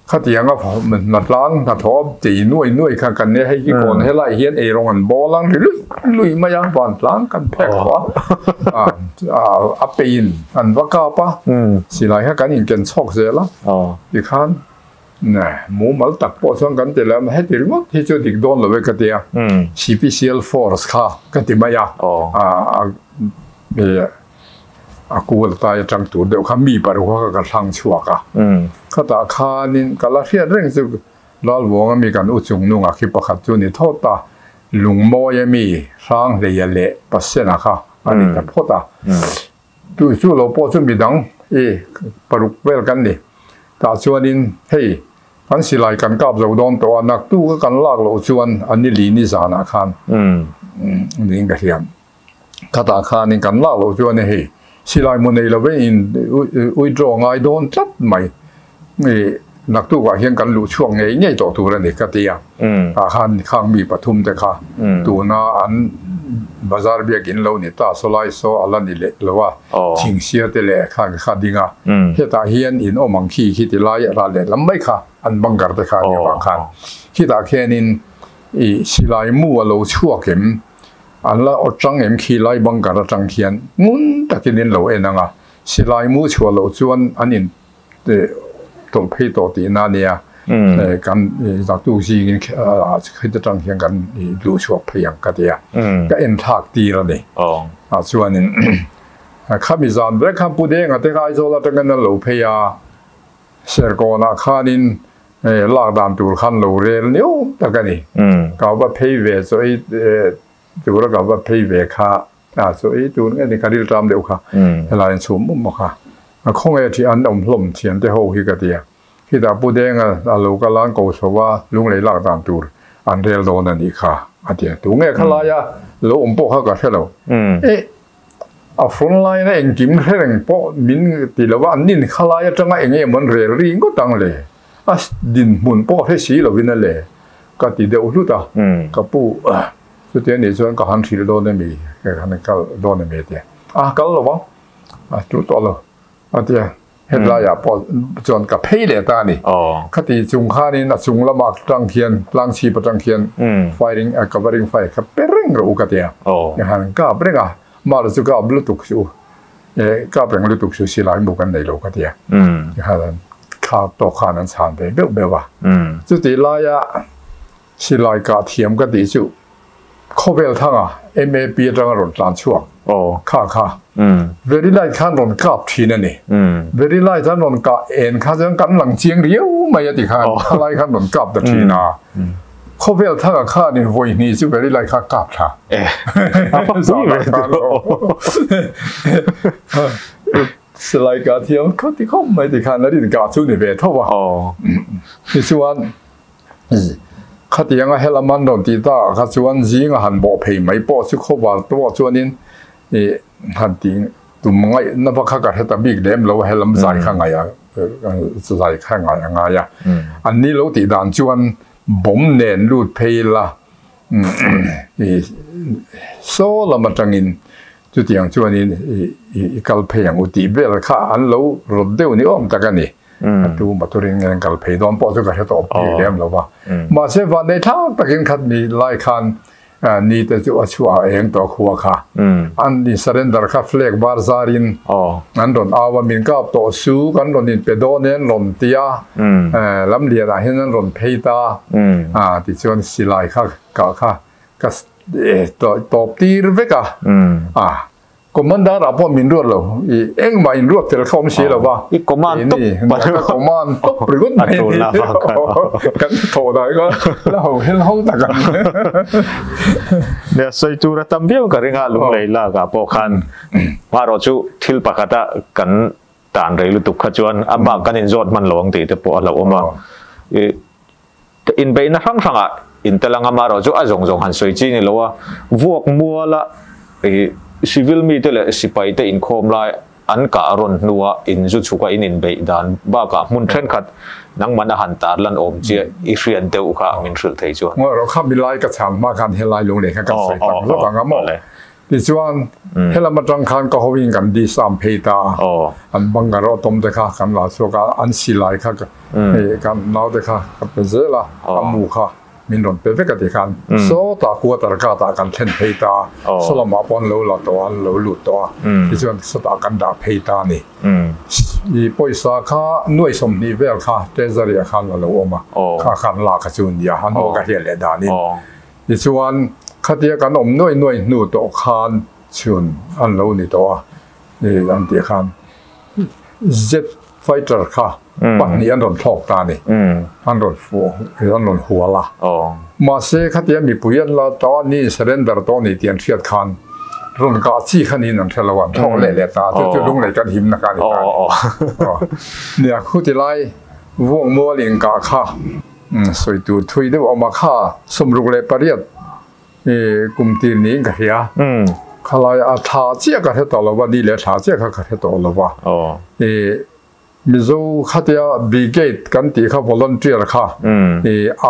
Khatianga hnatlang hnathawh tei nuai nuai kha kan nia, hei hi kawn helai hian eirawng an bawl ang ri lui lui mai a, vantlang kan phek tawh a, a pein an va kap a, silai kha kan inken chhawk zel a, tikhan mumal tak pawh chuan kan ti leh a, heti ringawt hi chu dik dawn lo e ka ti a, Special Force kha ka ti mai a, A kul tai atang tur deuh kha mi paruk kha ka thlang chhuak a. Khatah khanin ka la hriat reng chu Lalvuanga mi kan u chung nungah khi pakhat chu ni thawt a, Lungmawia mi Hranghleia leh Pasena kha a ni ta phawt a. Tu chu lo pawh chu midang i paruk vel kan ni. Tah chuanin hei kan silai kan kap zo dawn tawh a, naktu ka kan lak loh chuan a ni li ni zanah khan niin ka hria. Khatah khanin kan lak loh chuan hei silai mu nei love in withdraw ngai dawn tlat mai i naktukah hian kan luh chhuak ngei ngei tawh tur a ni ka ti a. Tah khan khang mi pathum te kha tuna an bazar biakin lo ni ta sawlai saw a la ni leh lo a, thingsia te leh kha kha ding a. Hetah hian in awm ang khi khi ti lai ral leh lam mai kha an bunker te kha a nih avang khan khitah khianin i silai mu a lo chhuak em? An la aw tang em khi lai bunker atang khian ngun takin in lo en ang a, silai mu chhuah loh chuan an in tawlh phei tawh tihna a nia, kan zaktuk zingin khit atang hian kan luh chhuak phei ang ka ti a, ka en thlak tir a ni. Tah chuanin khami zan vek khan Pu Denga te kha Aizawl atangin an lo phei a, Serkawnah khanin lak dan tur khan lo rel niawm tak a ni. Ka va phei ve chaw ei tura ka va phei ve kha a chaw ei tur nge ni ka rilṭam deuh kha helai an chhum mum kha. A khawnge thi an awm hlawm thian te ho hi ka ti a. Khitah Pu Denga a lo kal a an ko chho a lunglei lak dan tur an rel dawn a nih kha a ti a. Tu nge khalaia lo awm pawh kha ka hre lo. A front line a engkim hre reng pawh min ti lo a, an nin kha lai atanga eng emaw an rel ri ngawt ang le, a dinhmun pawh hre si lovin a le ka ti deuh hlut a, ka pu chuti anih chuan ka han hrilh dawn emi, ka han kal dawn emi a ti a, a kal lo ang, A tu tawh lo a tia hetlai ah pawh chuan ka phei leh ta a ni. Khati chung khanin a chung lamah tang khian tlang chhip atang khian firing a covering fire kha pe reng rawh u ka tia. Han kap reng a, mahla chu kap lutuk chu kap reng lutuk chu silai mu kan nei lo ka tia. Tikhan thla tawk khan an chhan ve beuh beuh a. Chutih laia silai kah thiam ka tih chu Khawvel thanga MAP atanga rawn tlan chhuak kha kha very light khan rawn kap thin a ni. Very light an rawn kah en kha chuan kan lang chiang riau mai a ti khan khalai khan rawn kap ta thin a. Khawvel thanga khanin vawi hnih chu very light kha kap tha. Silai kah thiam kha ti khawp mai ti khan a rin kah chu ni ve tho a. Tichuan Khatianga helam an rawn tih takah kha chuan zinga han bawh phei mai pawh chu khawvar tawh chuanin ih han tih tum ngaihna va kha ka hre ta bik lem lo a, helam zai kha ngaih a zai kha ngaih a ngai a. An ni lo tih dan chuan bawm nen lut phei la ih saw lam atangin chutiang chuanin ih i kal phei ang u tih vel kha an lo rawt deuh ni awm tak a ni. A tu maturin nge an kal phei dawn pawh chu ka hre tawh bik lem lo va. Mahse vanneih thlak takin khat ni lai khan ni te chu a chhuah a eng tawh khua kha. An in surrender kha flag var zarin an rawn au a, min kap tawh su kan rawn in pe dawn e an rawn ti a, lam lianah hian an rawn phei ta. Tichuan silai kha kah kha ka tawp tir vek a. Commander ah pawh min ruat lo, i engmah in ruat tel kha awm si lo va. I command top ka command top ringawt mai ni. Kan thawh dan kha la ho hel ho tak ang. Nia sawi tur a tam viau ka ring a, lunglei lak ah pawh khan hmarawh chu thil pakhat a kan tan rei lutuk kha chuan a bak kan inzawt hman lo ang tih te pawh a hlauhawm a. I Inbeihna hrang hrangah intel anga marawh chu a zawng zawng han sawi chi ni lo a, vuak muala ih civil mite leh sipaite inkhawm lai an kah rawn hnua inzu chhuka in inbeih dan bakah hmun thenkhat nangman a han tar lan awm chiah i hriat deuh kha min hrilh thei chuan. Ngawi rawh kha milai ka chhan hma khan helai lunglei kha kan sawi tak zawk ang a maw? Tichuan, helam atang khan ka hoin kan disarm phei ta a, an bunker awtawm te kha kan la chhuak a, an silai kha hei kan naute kha ka pe zel a, a mu kha min rawn pe vek a ti khan sawtah quarter khatah kan thlen phei ta a, saw lamah pawh an lo la tawh a, an lo lut tawh a, tichuan sawtah kan dah phei ta a ni. I pawisa kha nuai 20 vel kha treasury ah khan a lo awm a, kha khan lak kha chu nia, a hnuah ka hriat leh danin. Tichuan, khatia kan awm nuai nuai hnu tawh khan chhun an lo ni tawh a, i an tih khan jet fighter kha pahnih an rawn thlawk ta a ni, an rawn fuh, an rawn hual a. Mahse, khatia mipui an la tawh a, ni surrender tawh a ni tih an hriat khan rawn kah chi kha niin an hre lo a, an thlawk leh leh ta a, chu chu lunglei kan himna kha a ni ta a ni. Nia, khuti lai vuak mual inkah kha. Sawi tur thui deuh awm a kha 68 kum tir niin ka hria. Khalai a thla chiah ka hre tawh lo va, ni leh thla chiah kha ka hre tawh lo va. Mizo khatia brigade kan tih kha volunteer kha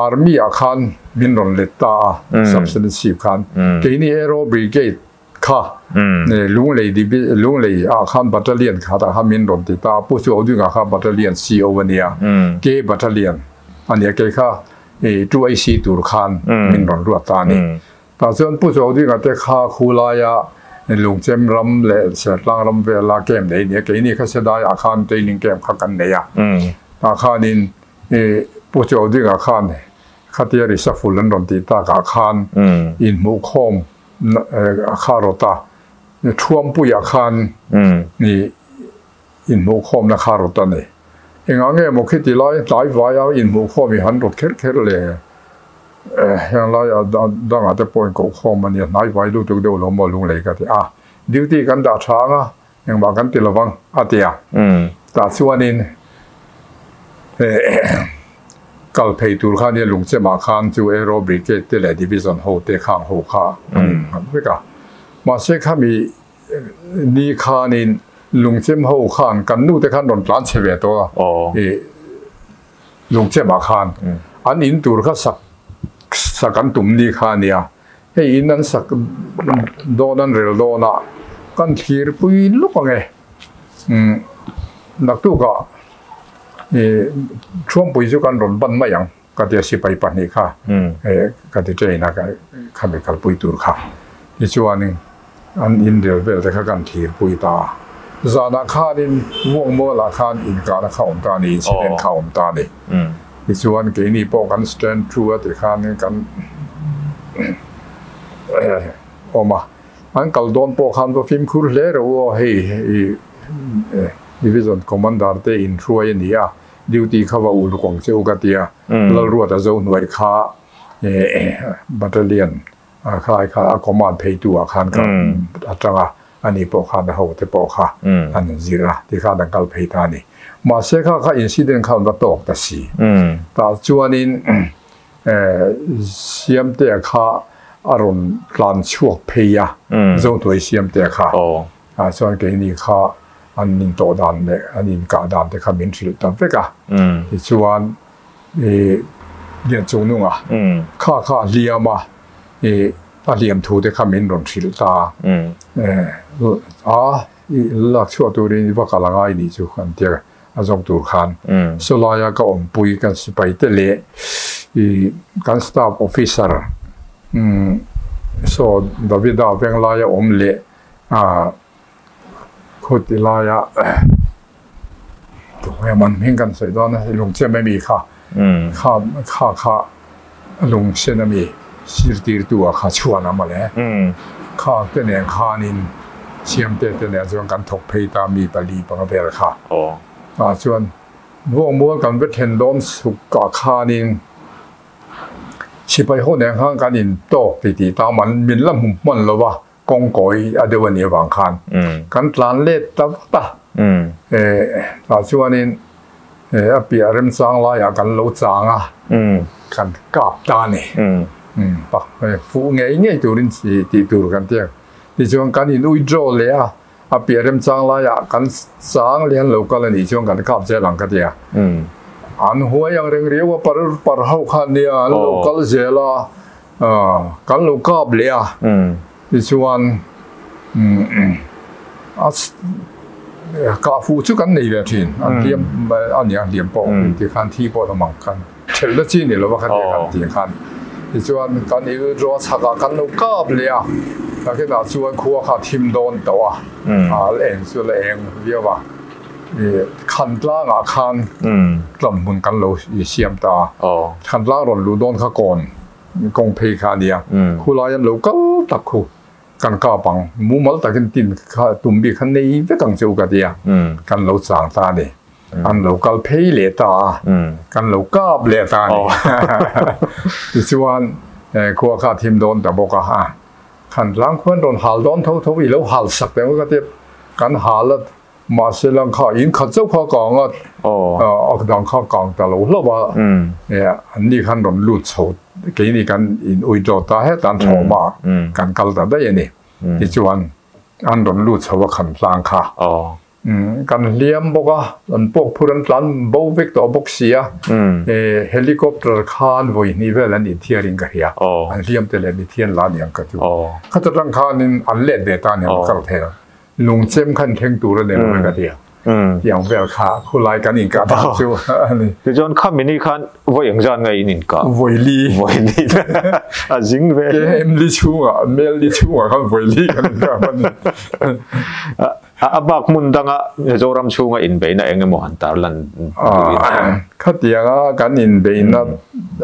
army ah khan min rawn let ta a, substantive khan. Keini Aero Brigade Kha Lunglei divi Lunglei ah khan battalion khat ah khan min rawn ti ta a, Pu Chu Audinga kha battalion CO a nia, K battalion a nia, kei kha 2AC tur khan min rawn ruat ta a ni. Tah chuan Pu Chu Audinga te kha khulaia Lungchem ram leh Sertlang ram vela camp nei a nia, keini kha Sedai ah khan training camp kha kan nei a, tah khanin Pu Chu Audinga khan khatia reshuffle an rawn tih takah khan inhmuhkhawm a kha rawt a, Thuampuiah khan i inhmuhkhawmna kha rawt a ni. Engah nge maw khiti lai tlai vaia inhmuhkhawm i han rawt kher kher le? Heng laia dangah te pawh inkohkhawm a nia, hnai vai lutuk deuh lo maw lunglei ka ti a. Duty kan dah tha ang a, engmah kan ti lovang a ti a. Tah chuanin kal phei tur kha nia Lungchemah khan chu Aero Brigade te leh Division ho te khang ho kha an innghat vek a. Mahse khami ni khanin Lungchem ho khan kan nu te khan rawn tlan chhe ve tawh a i Lungchemah khan an in tur kha sak sak an tum ni kha nia. Hei in an sak dawn an rel dawn a kan thlir pui lawk ang e. Naktuka Thuampui chu kan rawn ban mai ang ka tia sipai pahnih kha ka ti train a khami kalpui tur kha tichuanin an inrel vel te kha kan thlir pui ta a. Zanah khanin Vuakmualah khan inkahna kha awm ta a ni, incident kha awm ta a ni. Tichuan keini pawh kan stand true a tikhanin kan awm a. An kal dawn pawh khan va fimkhur hle reuh aw, hei Division Commander te inhruai a ni a, duty kha va uluk ang che u ka ti a, Lalruata Zohnuai kha Battalion khalai kha a command pheitu ah khan ka atang a, ani pawh khan a hote pawh kha an inzir a, tikhan an kal phei ta a ni. Mahse kha kha incident kha an va tawk ta si. Tah chuanin Siamtea kha a rawn tlan chhuak phei a, Zohnuai Siamtea kha. Ah chuan keini kha an intawh dan leh an inkah dan te kha min hrilh ta vek a. Tichuan i Lianchungnunga kha kha a hliam a, i a hliam thu te kha min rawn hrilh ta a, i lak chhuah turin i va kal angai nih chu an ti a. A zawk tur khan sawlaia ka awmpui kan sipai te leh i kan staff officer saw Davida Venglaia awm leh khuti laia tunge man hming kan sawi dawn a lungchem ami kha kha kha kha lungsen ami sirtirtu ah kha chhuan a mawle kha te nen khanin siamte te nen chuan kan thawk phei ta mi pali panga vel kha ah chuan vawngmual kan va then dawn suk ah khanin sipai ho nen khan kan in tawk ti tih ta man min la hmu hman lo va kawngkawi a deuh a nih avang khan kan tlan let ta vat a tah chuanin a piah remchang laiah kan lo chang a kan kap ta a ni fuh ngei ngei turin tih tur kan ti a tichuan kan in withdraw leh a a piah remchang laiah kan chang leh an lo kal a nih chuan kan kap zel ang ka ti a an huai ang reng riau a par par ho khan nia an lo kal zel a. Kan lo kap leh a, tichuan a kah fuh chu kan nei ve thin, an hliam a nia hliam pawh tikhan thi pawh lam ang khan thelh na chi ni lova kha tia kan tih khan tichuan kan il draw chhak ah kan lo kap leh a, takinah chuan khua kha thim dawn tawh a, a eng chu la eng viau a, Khantlang ah khan tlawmhmun kan lo siam ta a, Khantlang rawn luh dawn kha kawn kawng phei kha a nia, khulai an lo kal tak khu kan kap ang, mumal takin tin kha tum bik kha nei vek ang che u ka tia, kan lo chang ta a ni, an lo kal phei leh ta a, kan lo kap leh ta a ni, tichuan khua kha a thim dawn ta bawk a, Khantlang khuan rawn hal dawn tho tho i lo hal sak teh ang ka tia, kan hal a. Mahse lang kha in khat chauh kha kang a, a dang kha kang ta lo hlauh a, an ni khan rawn lut chho keini kan in ui tawh ta het an thlawm a, kan kal ta daih a ni. Tichuan an rawn lut chho a khan tlang kha. Kan hliam bawk a, an pawk phur an tlan bo vek tawh bawk si a, helicopter khan vawi hnih vel an inthiarin ka hria, an hliam te leh mithian la ni ang ka chu. Khata tang khanin an let ve ta a ni ang kal thei a. Lungchem khan thleng tur a ni lo ka ti a. Tiang vel kha khulai kan inkah dan chu a ni. Tichuan kha mini khan vawi eng zan nge in inkah? Vawi li. Vawi li. A zing ve. KM li chhungah, mel li chhungah khan vawi li kan inkah a ni. A bak hmun danga Mizoram chhunga inbeihna eng emaw han tarlan duhin. Khatianga kan inbeihna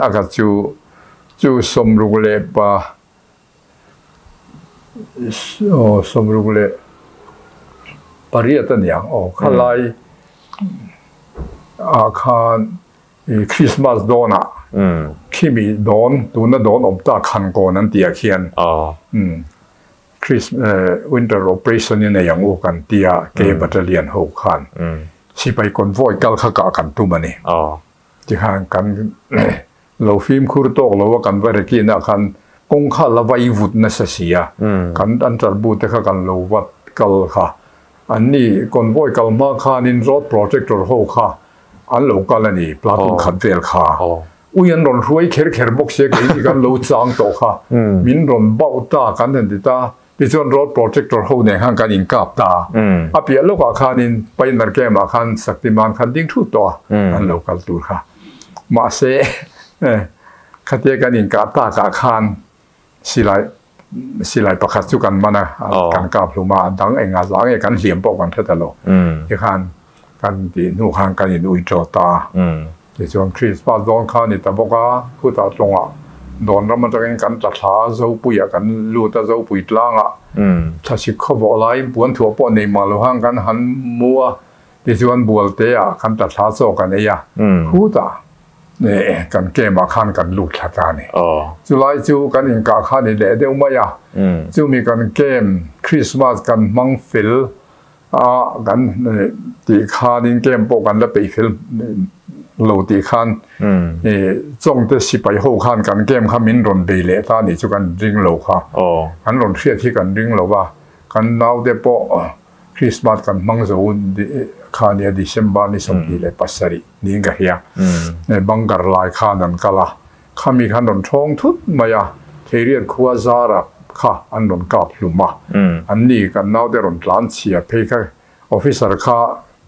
a kha chu chu sawmruk leh pa Aw sawmruk leh pariat a niang aw khalai ah khan i Christmas dawnah khimi dawn tuna dawn awm ta khankawn an tih ah khian winter operation i nei ang u kan tia ke battalion ho khan sipai convoy kal kha kah kan tum a ni tikhan kan Lo fimkhur tawk lo a kan va rekin ah khan kawng kha la vai vut nasa si a, kan an tarbu te kha kan lo vat kal kha. An ni convoy kal hma khanin road protector ho kha an lo kal a ni, platoon khat vel kha. Ui an rawn hruai kher kher bawk sia kei ni kan lo chang tawh kha, min rawn bauh ta kan han ti ta. Tichuan road protector ho nen khan kan inkap ta a. A piah lawkah khanin Pioneer Camp ah khan Shaktiman khan ding thut tawh a, an lo kal tur kha. Mahse, khatia kan inkah takah khan silai silai pakhat chu kan man a, kan kap hlum a, a dang engah zah nge kan hliam pawh kan hre ta lo. Tikhan kan tih hnu khan kan in ui tawh ta a. Tichuan Krismas dawn kha a ni ta bawk a, khutah tlawngah dawn ram atangin kan tla thla a, Zopuiah kan lut a, Zopui tlangah thlasik khawvawh laiin puan thuah pawh nei mah lo han kan han mu a, tichuan Bualteah kan tla thla chaw kan ei a, khutah kan camp-ah khan kan lut thla ta a ni. Chulai chu kan inkah kha a ni leh deuh mai a, chumi kan camp Krismas kan hmang fel a kan tih khanin camp pawh kan la peih fel lo tih khan chawngte sipai ho khan kan camp kha min rawn bei leh ta nih chu kan ring lo kha an rawn hriat hi kan ring lo va kan naute pawh Christmas kan hmang zo kha nia December ni 27 niin ka hria bunker lai khan an kal a Khami khan rawn thawng thut mai a, Theiriat khua zara kha an rawn kap hlum a. An ni kan naute rawn tlan chhia phei kha officer kha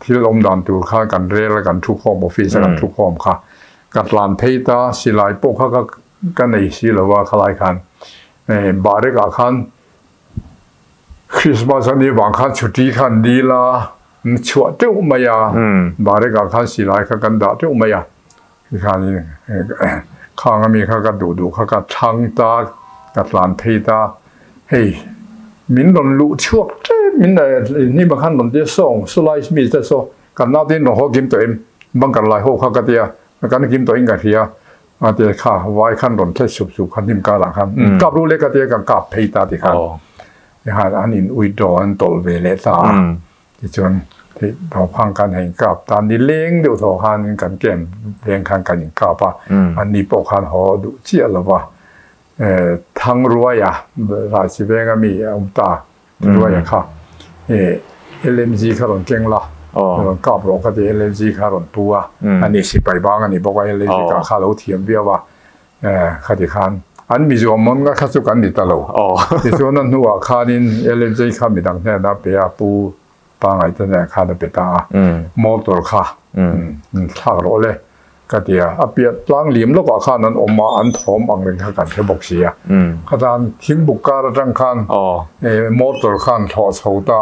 thil awm dan tur kha kan rel a kan thu khawm office a kan thu khawm kha ka tlan phei ta silai pawh kha ka ka nei si lo a khalai khan barek ah khan Christmas a nih vang khan chhuti khan dil a chhuah teuh mai a barek ah khan silai kha kan dah teuh mai a. Tikhanin khang ami kha ka duh duh kha ka thlang ta, ka tlan phei ta, hei min rawn luh chhuak ṭep min hnima khan rawn tia sawng sawlai mi te saw kan nautein rawn haw kim tawh em bunker lai ho kha ka tia kan kim tawh in ka hria a tia kha vai khan rawn thle sup sup kha hnim karah khan kap ru leh ka tia ka kap phei ta tikhan tikhan an in withdraw an tawlh ve leh ta a. Tichuan, theih tawp hang khan a inkap ta, ni leng deuh thaw khanin kan camp veng khan kan inkap a, anni pawh khan haw duh chiah lo va, Thangruaia, Raisi venga mi a awm ta, Ruaia kha LMG kha rawn keng la, rawn kap rawh ka ti, LMG kha rawn pu a, ani sipai bang a ni bawk a, LMG kah kha a lo thiam viau a, Khati khan an mizuam nga kha chu kan ni ta lo. Tichuan a hnuah khanin LMJ kha midang hnenah pe a, Pu Pangai te hnenah khan a pe ta a, motor kha thlak rawh le ka ti a. A piah tlang liam lawkah khan an awm a, an thawm ang reng kha kan hre bawk si a. Khatan thingbuk kar atang khan motor khan thlawh chho ta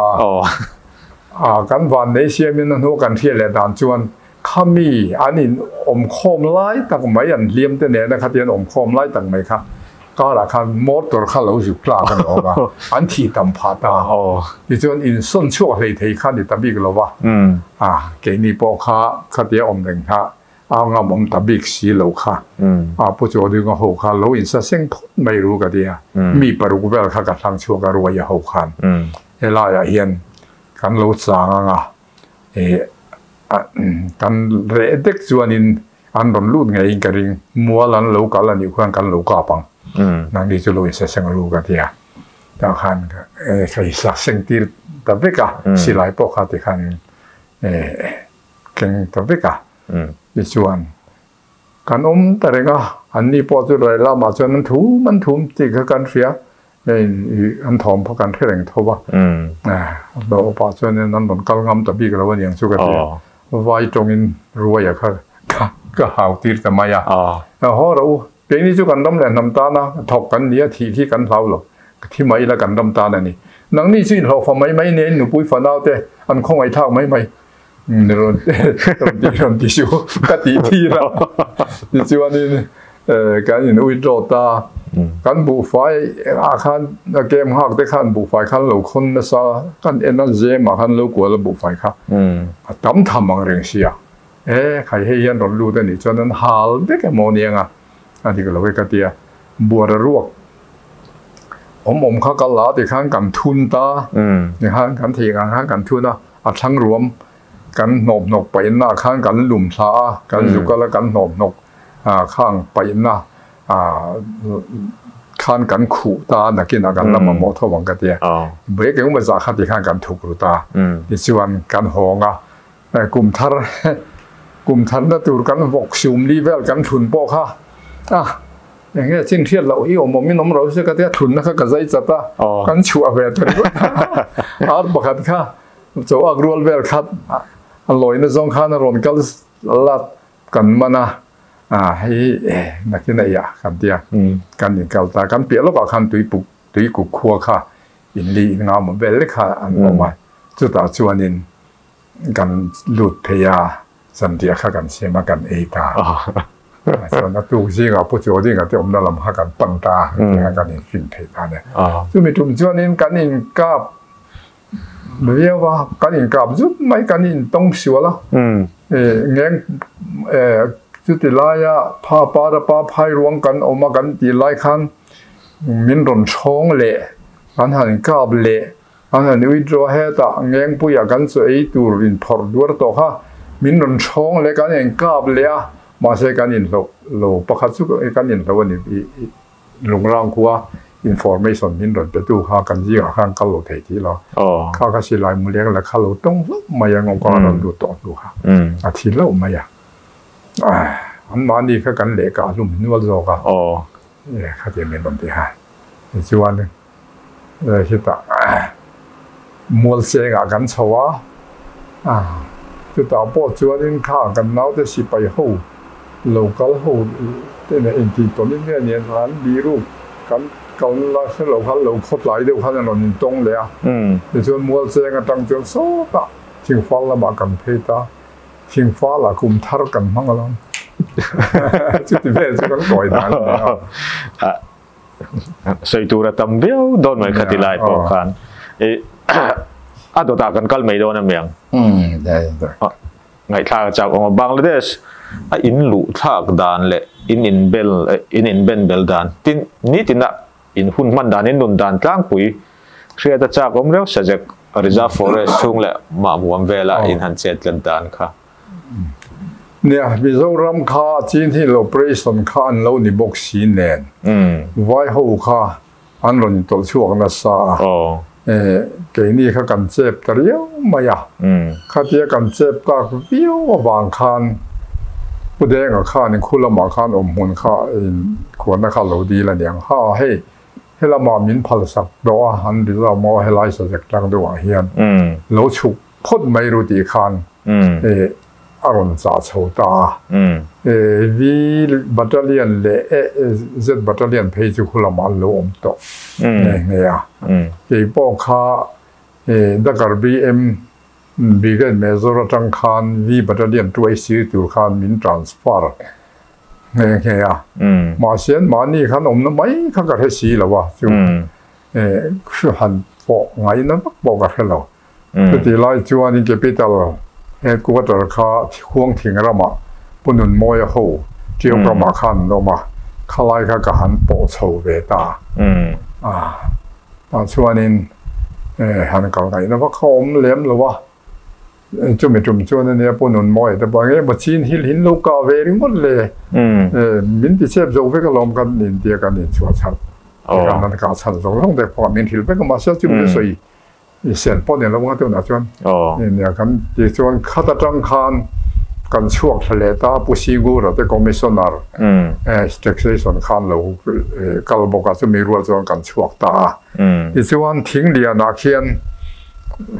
a. Kan van nei siamin a hnu kan hriat leh dan chuan Khami an in awm khawm lai tak mai an hliam te nena khati an awm khawm lai tak mai kha karah khan motor kha lo zuk tlak a ni awm a, an thih tam phah ta. Tichuan in sawn chhuak hlei thei kha ni ta bik lo va, a keini pawh kha khatia awm reng kha a ngam awm ta bik si lo kha, a Pu Chaw Dinga ho kha lo in sa seng phawt mai ru ka ti a, mi paruk vel kha ka hlang chhuak a ruaia ho khan helaiah hian kan lo chang ang a. Kan reh dek chuanin an rawn lut ngeiin ka ring, mual an lo kal a nih khuan kan lo kap ang, nangni chu lo insaseng ru ka ti a, tah khan ka insaseng tir ta vek a, silai pawh kha tikhan keng ta vek a, tichuan kan awm ta reng a, anni pawh chu reh lamah chuan an thum an thum tih kha kan hria. An thawm pawh kan hre reng tho a, hlauh pah chuanin an rawn kal ngam ta bik lo a niang chu ka ti a, vai tawngin ruaia kha ka hau tir ta mai a, haw rawh u, keini chu kan ram leh hnam tana thawk kan ni a, thih khi kan hlau lo, thi mai ila kan ram tan a ni, nangni chu inhlawhfa mai mai nia in nupui fanau te an khawngaih thlak mai mai, rawn ti rawn ti chu ka tih thir a, tichuanin kan in withdraw ta, kan buhfai ah khan game nghak te khan buhfai khan lo khawn nasa kan en a zem ah khan lo kual a buhfai kha a tam tham ang reng sia e khai hei hian rawn lut a nih chuan an hal vek emaw aniang a a dik lo e ka tia buar a ruak awm awm kha ka la tikhan kan thun ta tikhan kan thei ang khan kan thun a a thlang ruam kan hnawp hnawk paihna ah khan kan lum thla a kan zu kal a kan hnawp hnawk khang paihna khan kan khuh ta a nakinah kan la mamawh tho ang ka tia break engemaw zah kha tikhan kan thuk ru ta tichuan kan hawng a kum thar kum tharna tur kan vawk sum li vel kan thlun pawh kha a. Enge chin hriat loh hi awm awmin awm ro se ka tia thunna kha ka zai chat a, kan chhuah ve ta ringawt a. Ar pakhat kha chaw ak rual vel khat a lawina zawng khan a rawn kal lat kan man a, hei nakin a iah kan tia kan inkal ta. Kan piah lawkah khan tuipuk tuikuk khua kha inli in ngam vel lek kha an awm a, chutah chuanin kan lut phei a. Zanriah kha kan siam a, kan ei ta. Chuan a tuk zingah Pu Chaw Dinga te awmna lam kha kan pan ta a, tiang kan infin thei ta a ni. Chumi tum chuanin kan inkap viau a, kan inkap zut mai, kan intawng sual a. Ngeng chuti laia pha para pa phai ruang kan awm a kan tih lai khan min rawn chhawng leh, kan han kap leh. An han withdraw hetah Ngengpuia kan chaw ei tur in phawrh duar tawh kha min rawn chhawng leh kan in kap leh a, mahse kan inhloh lo pakhat chu kan inhloh a ni i Lungrang khua information min rawn pe tu kha kan zingah khan kal lo thei tih lo kha kha silai mu leng la kha lo tawng hlauh mai a ngawka a rawn lut tawh hnu kha a thi hlauh mai a, anmahni kha kan lehkah hlum hnual zawk a khatiang min rawn ti kha tichuan. Hetah Mualchengah kan chho a, chutah pawh chuanin kha kan naute sipai ho lo kal ho te nen intih tawnin nge ni an biruk kan kalna lai hre lo khan lo khawtlai deuh khan an rawn intawng leh a, tichuan Mualcheng atang chuan sawtah Thingfal lamah kan phei ta, Thingfalah kum thar kan hmang alawm chuti vel chu kan kawi dan a ni a. Sawi tur a tam viau dawn mai kha ti lai pawh khan i a dawtah kan kal mai dawn a miang. Ngaihthlak a chak awm a Bangladesh a in luh thlak dan leh in in bel in in ben bel dan tin nitina in hun hman dan in nun dan tlangpui hriat a chak awm reuh Sajek Reserve Forest chhung leh Mahmuam vela in han chet tlat dan kha. Nia, Mizoram kha Chin Hill Operation kha an lo ni bawk si nen, vai ho kha an rawn intawlh chhuak nasa a, keini kha kan chep ta riau mai a, khatia kan chep tak viau avang khan Pu Denga khan in khu lamah khan awmhmun kha in khuanna kha lo dil a niang, ha hei helamah min phalsak tawh a, an rilru maw helai sajek tlang deuhah hian lo chhuk Phawt mai ru tih khan a rawn chah chho ta a. V Battalion leh Z Battalion phei chu khu lamah an lo awm tawh nghe nghe a. Kei pawh kha Dakar BM Brigade Major atang khan V Battalion tuai sir tur khan min transfer nghe nghe a. Mahse anmahni khan awmna mai kha ka hre si lo a, chu han pawh ngaihna vak pawh ka hre lo. Chutih lai chuanin Capital Headquarter kha Khuangthing ramah Pu Nunmawia ho Tiau ramah khan an awm a, khalai kha ka han pawh chho ve ta a. Tah chuanin han kal ngaihna vak kha awm lem lo a, chumi tum chuan ania Pu Nunmawia te pawh enge maw chin hil hin lo kah ve ringawt le, min ti chep zo vek alawm kan intia kan inchhuah chhan, kan han kah chhan zawng zawng te pawh min hrilh vek a, mahse chumi sawi I sen pawh ni lo nga tunah chuan nia kan ti chuan khat atang khan kan chhuak thla leh ta Pu Sigura te Commissioner taxation khan lo kal bawk a chumi rual chuan kan chhuak ta a tichuan Thinglianah khian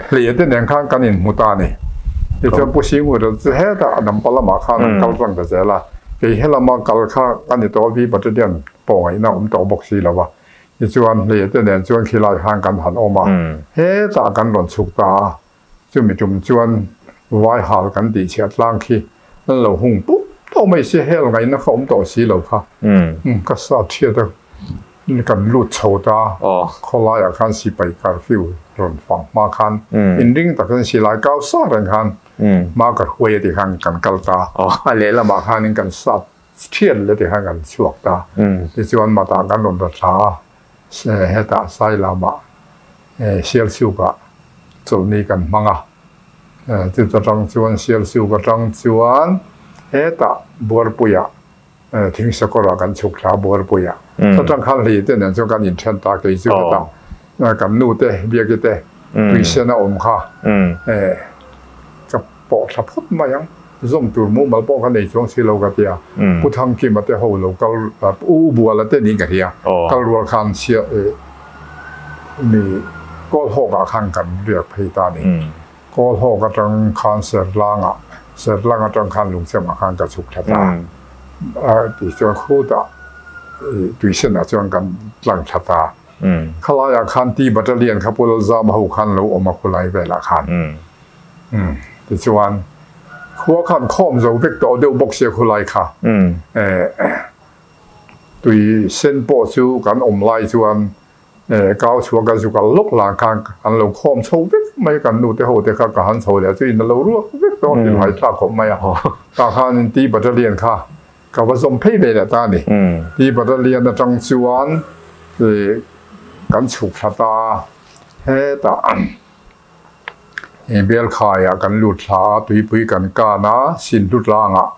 hle te nen khan kan inhmu ta a ni tichuan Pu Sigura chu hetah Dampa lamah khan an kal tlang ta zel a kei helama kal kha ka ni tawh a Vi Battalion pawh ngaihna awm tawh bawk si lo a. Tichuan hle te nen chuan khilai khan kan han awm a, hetah kan rawn chhuk ta a, chumi tum chuan vai hal kan tih chhiah tlang khi an lo hung pup tawh mai si, hel ngaihna kha awm tawh si lo kha, ka sa thiat a, kan lut chho ta a, khawlaiah khan sipai curfew rawn fang hma khan inring takin silai kau sa reng khan hma ka hruai a ti khan kan kal ta a, a lehlamah khanin kan sat Thian le ti khan kan chhuak ta. Tichuan matah kan rawn ra thla a, hetah Sailamah Sialsukah chawlhni kan hmang a. Chuta tang chuan Sialsuk atang chuan hetah Buarpuiah Thingsakawrah kan chhuk thla a Buarpuiah. Chutang khan hlei te nen chuan kan inthen ta kei chu hetah kan nu te Biaki te tuisen a awm kha ka pawh thla phawt mai ang. Zawm tur mumal pawh ka nei chuang si lo ka ti a. Pu Thangkima te ho lo kal, U Buala te niin ka hria, kal rual khan chhia mi Kawlhawkah khan kan riak phei ta a ni. Kawlhawk atang khan Sertlangah, Sertlang atang khan Lungchemah khan ka chhuk thla ta a. Tichuan khutah Tuisenah chuan kan tlang thla ta. Khalaiah khan T Battalion kha Pu Lalzama ho khan lo awm a khulai velah khan. Tichuan khua khan khawm zo vek tawh deuh bawk sia khulai kha. Tui sen pawh chu kan awm lai chuan kau chhuah kan zu kal lawk lang khan an lo khawm chho vek mai kan nu te ho te kha ka han chho leh chu in a lo ruak vek tawh a hrilhhai thlak khawp mai a. Tah khan T Battalion kha Ka va zawm phei ve leh ta a ni. Pi Battalion atang chuan kan chhuk thla ta a, hetah Belkhaiah kan lut thla a, tuipui kan kan a, Sinhlutlangah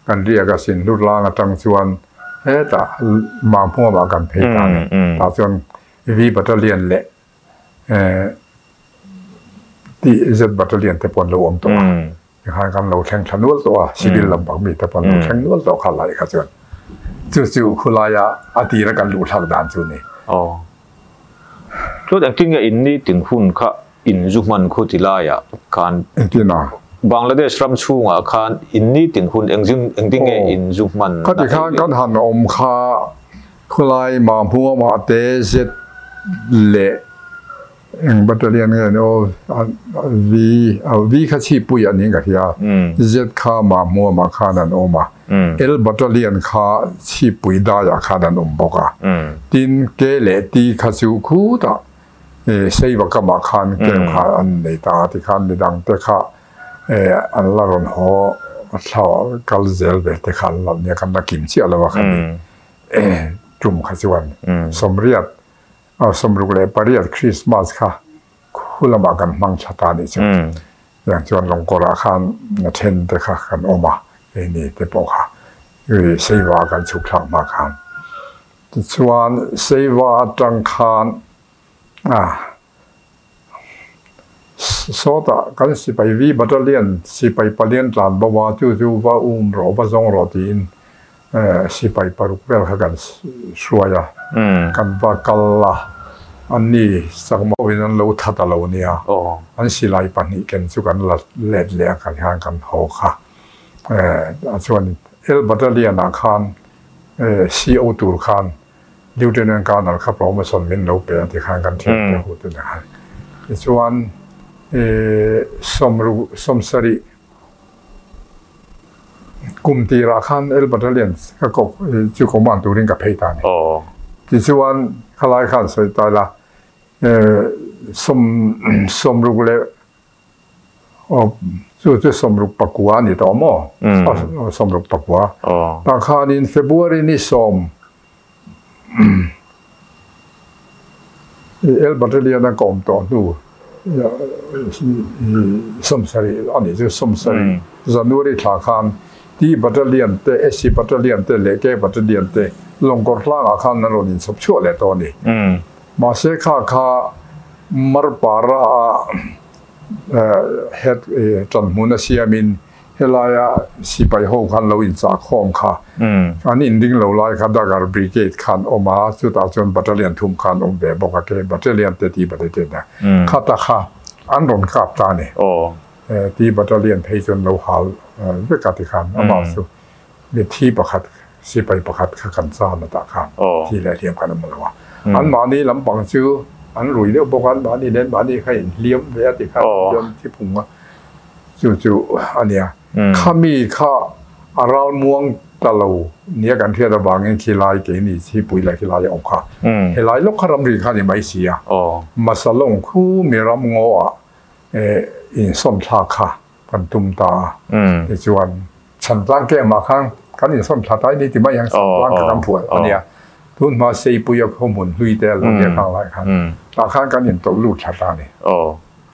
kan riak a, Sinhlutlang atang chuan hetah Mahmuamah kan phei ta a ni. Tah chuan V Battalion leh TZ Battalion te pawh an lo awm tawh a. Tikhan kan lo thleng thla nual tawh a, civil lampang mite pawh an lo thleng nual tawh kha lai kha chuan chu chu khulaia a tira kan luh thlak dan chu ni. Aw. Chuan engtin nge in ni tin hun kha in zu hman khu ti laiah khan? Engtin a? Bangladesh ram chhungah khan in ni tin hun engzin engtin nge in zu hman? Khati khan kan han awm kha khulai Mahmuamah te zet leh Eng battalion nge ni aw, V, V kha chhipui a niin ka hria, Z kha Mahmuamah khan an awm a, L battalion kha chhipui daiah khan an awm bawk a, tin K leh T kha chu khutah Seivakamah khan camp kha an nei ta a, tikhan midang te kha an la rawn haw thla kal zel ve te kha an la nia, kan la kim chiah lo a kha ni tum kha chuan sawmriat A 68 Christmas kha khu lamah kan hmang tha ta nih chu. Tiang chuan Lawngkawrah khan na then te kha kan awm a, keini te pawh kha Seiva kan chhuk thlak hma khan. Tichuan Seiva atang khan a sawtah kan sipai V Battalion sipai palian tlan bo a, chu chu va um rawh va zawng rawh tiin Sipai paruk vel kha kan hruai a, kan va kal a, anni chakma hoin an lo that a lo nia, an silai pahnih ken chu kan la let leh a, kan hian kan haw kha. Chuan L Battalion ah khan CO tur khan Lieutenant Colonel kha promotion min lo pe a tikhan kan thiam te hu te khan. Tichuan sawmruk sawmsarih Kum tirah khan El Battalion ka kawk chu command turin ka phei ta a ni. Tichuan khalai khan sawi ta ila sawm sawmruk leh aw chu chu sawmruk pakua a ni tawh maw? Sawmruk pakua. Tah khanin February ni sawm El Battalion a ka awm tawh hnu sawmsarih a nih chu sawmsarih January thla khan T Battalion te SC Battalion te leh K Battalion te Lawngkawr tlangah khan an rawn inchhawp chhuah leh tawh a ni. Mahse kha kha Marpara a head ṭanhmun a siamin Helaia sipai ho khan lo inchah khawm kha an inring lo lai kha Dagar Brigade khan awm a, chutah chuan Battalion thum khan awm ve bawk a, ke Battalion te ti Battalion a khata kha an rawn kap ta a ni. Ti Battalion phei chuan lo hal vek a tikhan amah chu mithi pakhat sipai pakhat kha kan chan a tah khan thi leh hliam khan a hmu lo a. Anmahni lampang chu an rui deuh bawk a, anmahni leh anmahni kha inhliam ve a tikhan hliam thi phung a. Chu chu a nia. Khami kha a ral muang ta lo nia kan hriat avangin khilai keini chhipui leh khilai a awm kha. Helai lawk kha ramri kha a ni mai si a. Masalong khu mi ram ngaw ah insawn thlak kha kan tum ta a. Tichuan chhantlang camp ah khan kan insawn thla ta ni ti mai ang chhantlang kha kan phuah a nia. Tun hma Seipuia khaw hmun hlui te a lo nia khang lai khan tah khan kan intawlh lut thla ta a ni.